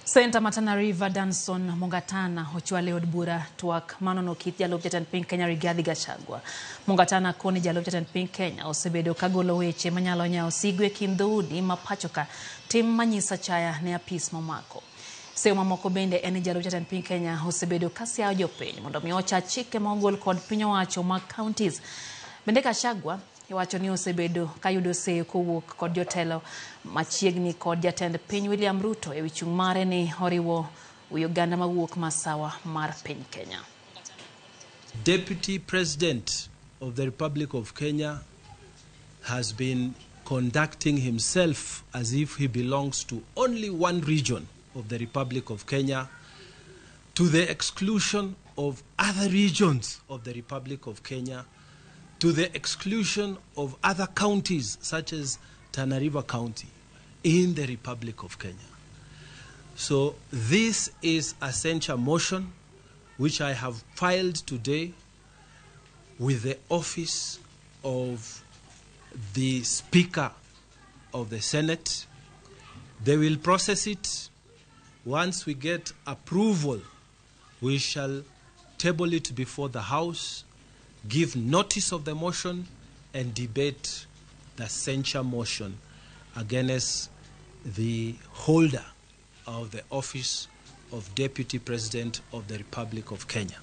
Seneta ma Tana River Danson Mungatana ochwalo e od bura twak manono kit jalup jatend piny Kenya Rigathi Gachagua. Mungatana koni jalup jatend piny Kenya osebedo kagolo weche manyalo nyawo sigu e kind dhoudi ma pachoka, tim manyiso achaya ne apis momako. Seyo mamoko bende en ni jalup jatend piny Kenya osebedo ka siayo jopiny mondo mi ocha chike ma ogol kod piny owacho mag counties. Bende Gachagua iwacho ni osebedo kayudo seyo kowuok kod jotelo machiegni kod jatend piny William Ruto ewi chung' mare ni oriwo wi oganda mawuok masawa mar piny Kenya. Deputy President of the Republic of Kenya has been conducting himself as if he belongs to only one region of the Republic of Kenya, to the exclusion of other regions of the Republic of Kenya, to the exclusion of other counties such as Tana River County in the Republic of Kenya. So this is a censure motion which I have filed today with the office of the Speaker of the Senate. They will process it. Once we get approval, we shall table it before the House, give notice of the motion, and debate the censure motion against the holder of the office of Deputy President of the Republic of Kenya.